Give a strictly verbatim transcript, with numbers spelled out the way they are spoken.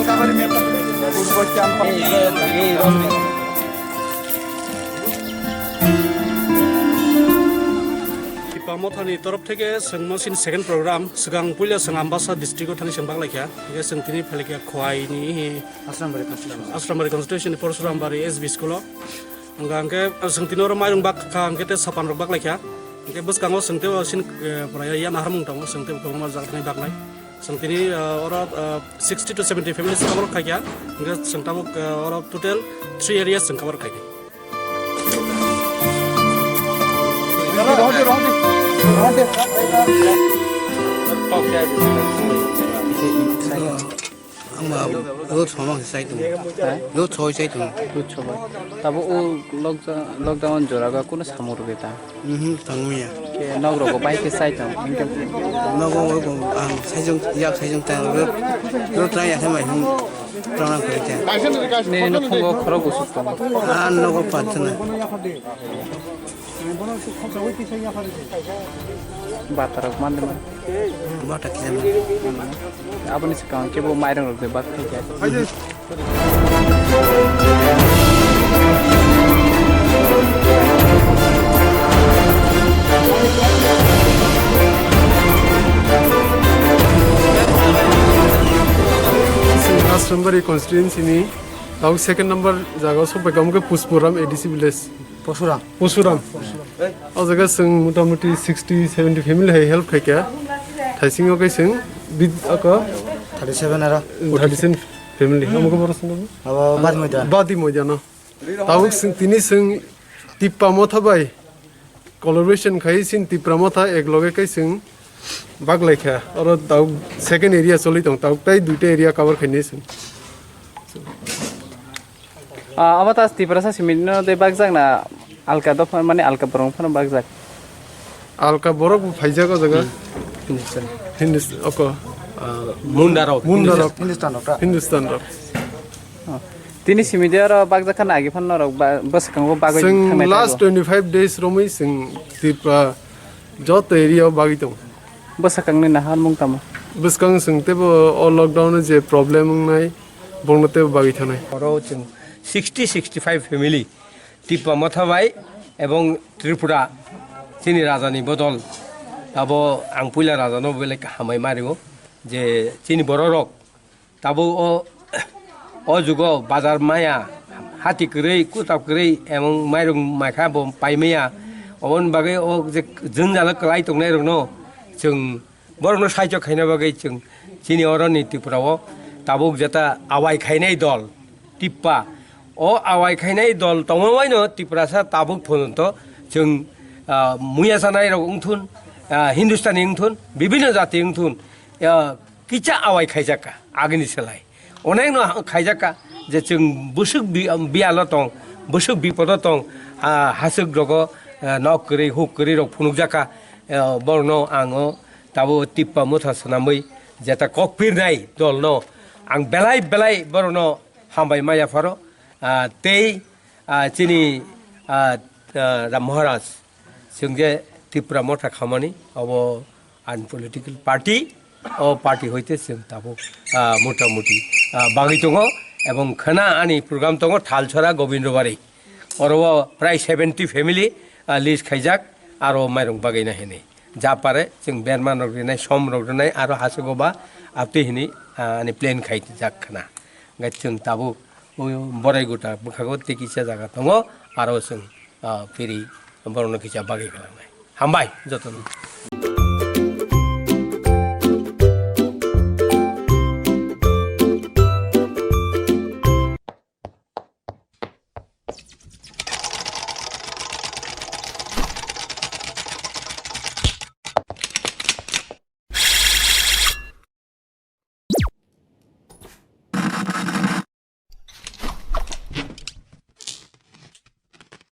Tipra Mothani torof theke chwng mo sini second program, swkang puila chwng Ambasa district o thani chwng baklaikha, hingke chwng tini phalikha Khowai ni Asrambari constituency. Asrambari constituency ni Parsurambari S B school o. Hingke chwng tini oro mairung bak kha, hingke te sapan rok baklaikha, hingke bwskango chwng tei o sini, eh, pura ya, ya naharmung tongo, chwng tei kwbangma jaga thani baknai. Chwng tini, ah, oro, ah, sixty to seventy families cover khaikha, hingke chwng tabuk, ah, oro total three areas chwng cover khaikha. Ang ba road somang sai tung. Ha? Road soi sai tung. Road soi. Tabo o lockdown, lockdown jora ga kuno samung rwgwi ta? Mhm, tangwi ya. Ke nok rogo bai ke sai tong, hingke. Nogo o go ang saijong, yak saijong ta road, road try ya thamai hum, tang koi ta. Nini no phungo khorok gusuk tong. Ah, nogo pat na. Bata rok man de man. Bata kisa man. Aboni swkang kebo mairung rok de bak khai kha. Asrambari constituency ni tau second number jaga o sok pai kamo khe Pushpuram A D C village. Pushpuram. Pushpuram. O jaga chwng motamoti sixty seventy family hai help khaikha. Thaisingo khe chwng bid aka thirty seven aro. Thirty seven family. Amo khe borok chwng abo Badi Moidan. Badi Moidan no. Tabuk chwng tini chwng Tipra Motha bai collaboration khai sin Tipra Motha ek loge kai chwng baklaikha. Oro tabuk second area choli tong, tabuk tai duita area cover khaini chwng. Ah, abo ta Tiprasa simi no de bakjak na alka dopha mane alka borok phano bakjak. Alka borok bo phaijak o jaga. Hindustan. Hindus-, oko. Ah, Munda rok. Munda rok. Hindustan rok ta. Hindustan rok. Oh. Tini simi de oro bakjak khana agi phano rok ba, bwskango bagwi thangnai last twenty five days romwi chwng Tripura joto area o bagwi tongo. Bwsakangni naharmung tamo? Bwskang chwng teibo o lockdown o je problem wngnai, bongno teibo bagwi thanai. Oro chwng sixty, sixty five family Tipra Motha bai ebong Tripura chini rajani bodol abo ang puila rajano belai hambai ma rio je chini bororok tabuk o, o jugo bazar maya hati kwrwi, kutab kwrwi, emon mairung maikha bo paimaya. Oboni bagwi o je jwngjalo kwlai tongnairokno chwng borokno saichok khaina bagwi chwng chini oroni Tripura o tabuk jeta awai khainai dol Tipra. O awai khainai dol tongma waino Tiprasa tabuk phononto chwng, ah, muya sanairok wngthun, ah, Hindustani wngthun, bibhinno jati wngthun, ah, kicha awai khaijakka agini selai. Onekno ha-, khaijakka je chwng bwswk bi-, biyalo tong, bwswk bipodo tong, ah, haswk rogo, ah, nok kwrwi, huk kwrwi rok phunukjakka, ah, borokno ang o tabuk Tipra Motha swnamwi jeta kok pirnai dolno ang belai belai borokno hambai ma yapharo, ah, tei, ah, chini, ah, ah, Ram Maharaj, chwng je Tipra Motha khamani, obo ani political party, o party hoite chwng tabuk, ah, motamuti, ah, bagwi tongo, ebong khwna ani program tongo Thalchora Gobindobari. Oro o prai seventy family, ah, list khaijak, aro mairung bagwi na hinwi. Ja pare chwng berma rok rinai, som rok rinai, aro haswk o ba aptwi hinwi, ah, ani plan khaijak khwna. Hwnkhe chwng tabuk o borai guta bwkhago tei kisa jaga tongo, aro chwng, ah, phiri borokno kisa bagwi khalangnai. Hambai jotono.